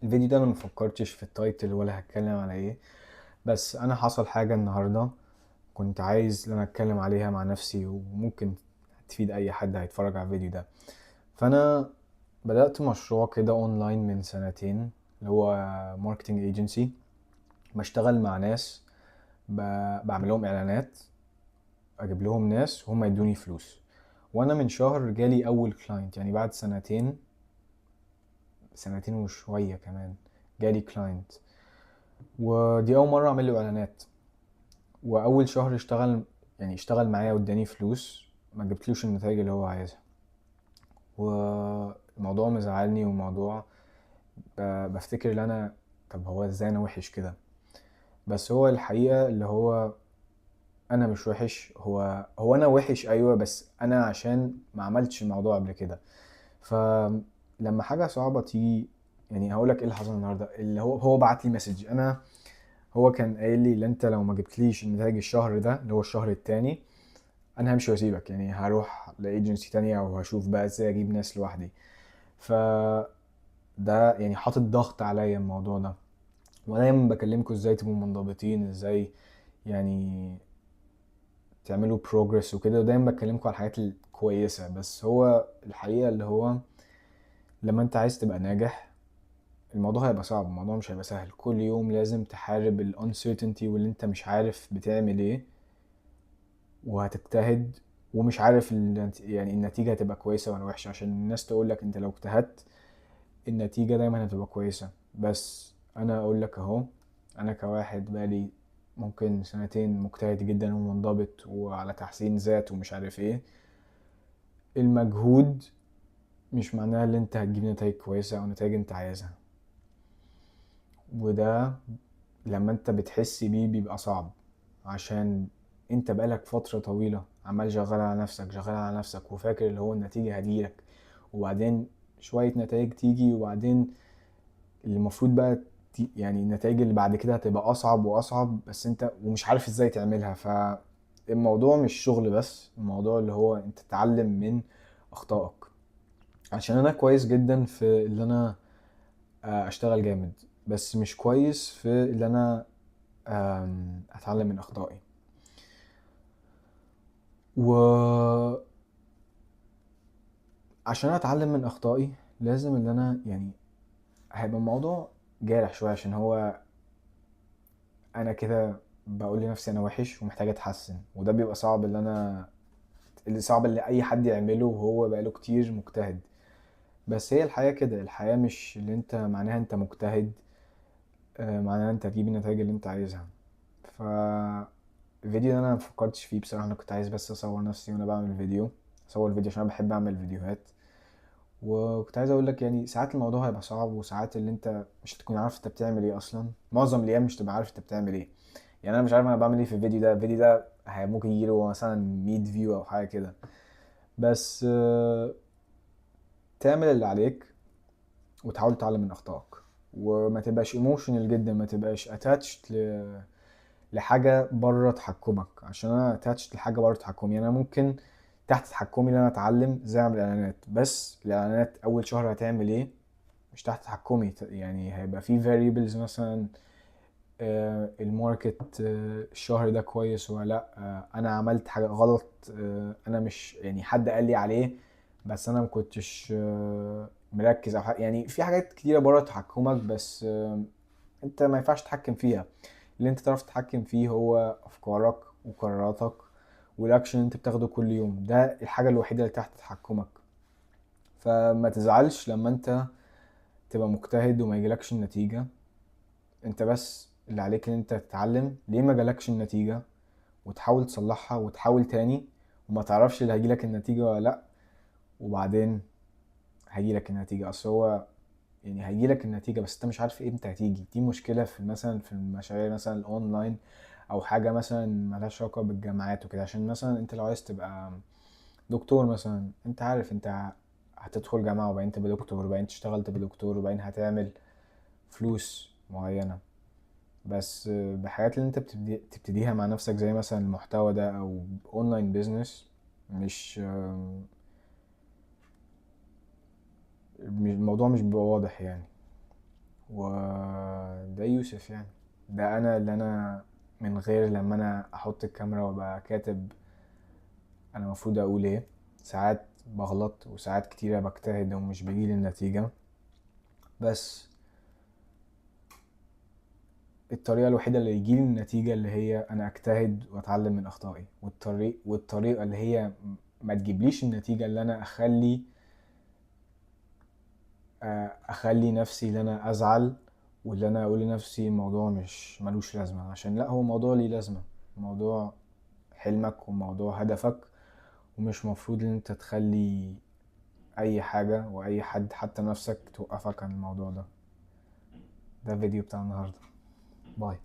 الفيديو ده انا مفكرتش في ال title ولا هتكلم على ايه، بس انا حصل حاجة النهاردة كنت عايز ان انا اتكلم عليها مع نفسي وممكن تفيد اي حد هيتفرج على الفيديو ده. فانا بدأت مشروع كده اونلاين من سنتين اللي هو marketing agency. بشتغل مع ناس، بعمل لهم اعلانات، اجيب لهم ناس وهم يدوني فلوس. وانا من شهر جالي اول client، يعني بعد سنتين وشوية كمان جالي client، ودي اول مرة اعمل له اعلانات. واول شهر اشتغل معايا واداني فلوس، ما جبتلوش النتائج اللي هو عايزها، والموضوع مزعلني. وموضوع بفتكر ان انا طب هو ازاي انا وحش كده؟ بس هو الحقيقة اللي هو انا مش وحش، هو انا وحش ايوه، بس انا عشان ما عملتش الموضوع قبل كده. فلما حاجة صعبة تيجي، هقولك ايه اللي حصل النهارده. اللي هو بعت لي message، هو كان قايل لي ان انت لو ما جبتليش النتائج الشهر ده اللي هو الشهر التاني انا همشي واسيبك، هروح لايجنسي تانية وهشوف بقى ازاي اجيب ناس لوحدي. ف ده حاطط ضغط عليا الموضوع ده. وانا دايما بكلمكم ازاي تبقوا منضبطين، ازاي تعملوا progress وكده، ودايما بكلمكم على الحاجات الكويسة. بس هو الحقيقة اللي هو لما انت عايز تبقى ناجح الموضوع هيبقى صعب، الموضوع مش هيبقى سهل. كل يوم لازم تحارب ال uncertainty واللي انت مش عارف بتعمل ايه، وهتجتهد ومش عارف النتيجة هتبقى كويسة ولا وحشة، عشان الناس تقولك انت لو اجتهدت النتيجة دايما هتبقى كويسة. بس انا اقول لك اهو، انا كواحد بقالي ممكن سنتين مجتهد جدا ومنضبط وعلى تحسين ذات ومش عارف ايه، المجهود مش معناه ان انت هتجيب نتائج كويسة او نتائج انت عايزها، وده لما انت بتحس بيه بيبقى صعب، عشان انت بقالك فترة طويلة عمال شغال على نفسك شغال على نفسك وفاكر اللي هو النتيجة هتجيلك، وبعدين شوية نتائج تيجي، وبعدين اللي المفروض بقى النتائج اللي بعد كده هتبقى أصعب وأصعب، بس انت ومش عارف ازاي تعملها. فالموضوع مش شغل بس، الموضوع اللي هو انت تتعلم من أخطائك. عشان أنا كويس جدا في اللي أنا أشتغل جامد، بس مش كويس في اللي أنا أتعلم من أخطائي. و عشان أتعلم من أخطائي لازم اللي أنا هيبقى الموضوع جارح شوية، عشان هو أنا كده بقول لنفسي أنا وحش ومحتاج أتحسن، وده بيبقى صعب اللي أنا اللي صعب اللي أي حد يعمله وهو بقاله كتير مجتهد. بس هي الحياة كده، الحياة مش اللي انت معناها انت مجتهد، معناها انت هتجيب النتائج اللي انت عايزها. ف الفيديو ده انا ما فكرتش فيه بصراحة، انا كنت عايز بس اصور نفسي وانا بعمل فيديو، اصور فيديو عشان انا بحب اعمل فيديوهات. وكنت عايز اقول لك ساعات الموضوع هيبقى صعب، وساعات اللي انت مش هتكون عارف انت بتعمل ايه اصلا، معظم الايام مش تبقى عارف انت بتعمل ايه. انا مش عارف انا بعمل ايه في الفيديو ده، الفيديو ده ممكن يجيله مثلا 100 view او حاجة كده، بس تعمل اللي عليك وتحاول تتعلم من اخطائك، وما تبقاش emotional جدا، ما تبقاش attached لحاجة بره تحكمك. عشان انا attached لحاجة بره تحكمي، انا ممكن تحت تحكمي ان انا اتعلم ازاي اعمل اعلانات، بس الاعلانات اول شهر هتعمل ايه مش تحت تحكمي. هيبقى في variables مثلا، الماركت، الشهر ده كويس ولا لا، انا عملت حاجة غلط، انا مش حد قال لي عليه بس انا ما كنتش مركز او حاجة. في حاجات كتيرة بره تحكمك، بس انت ما ينفعش تتحكم فيها. اللي انت تعرف تتحكم فيه هو افكارك وقراراتك والاكشن اللي انت بتاخده كل يوم، ده الحاجة الوحيدة اللي تحت تحكمك. فما تزعلش لما انت تبقى مجتهد وما يجيلكش النتيجة، انت بس اللي عليك ان انت تتعلم ليه ما جالكش النتيجة وتحاول تصلحها وتحاول تاني، وما تعرفش اللي هيجيلك النتيجة ولا لا، وبعدين هيجيلك النتيجة. اصل هو هيجيلك النتيجة بس انت مش عارف امتى هتيجي. دي مشكلة في مثلا في المشاريع مثلا الاونلاين او حاجة مثلا مالهاش علاقة بالجامعات وكده. عشان مثلا انت لو عايز تبقى دكتور مثلا، انت عارف انت هتدخل جامعة وبعدين تبقى دكتور وبعدين تشتغل تبقى دكتور وبعدين هتعمل فلوس معينة. بس بحاجات اللي انت تبتديها مع نفسك زي مثلا المحتوى ده او online business، الموضوع مش بيبقى واضح. وده يوسف يعني، ده انا اللي انا من غير لما انا احط الكاميرا وابقى كاتب انا المفروض اقول ايه. ساعات بغلط وساعات كتيرة بجتهد ومش بيجيلي النتيجة، بس الطريقة الوحيدة اللي يجيلي النتيجة اللي هي انا اجتهد واتعلم من اخطائي، والطريقة اللي هي ما تجيبليش النتيجة اللي انا اخلي نفسي اللي انا ازعل واللي انا اقول لنفسي الموضوع مش ملوش لازمة، عشان لا، هو موضوع ليه لازمة، موضوع حلمك وموضوع هدفك، ومش مفروض ان انت تخلي اي حاجة واي حد حتى نفسك توقفك عن الموضوع ده. ده الفيديو بتاع النهاردة. باي.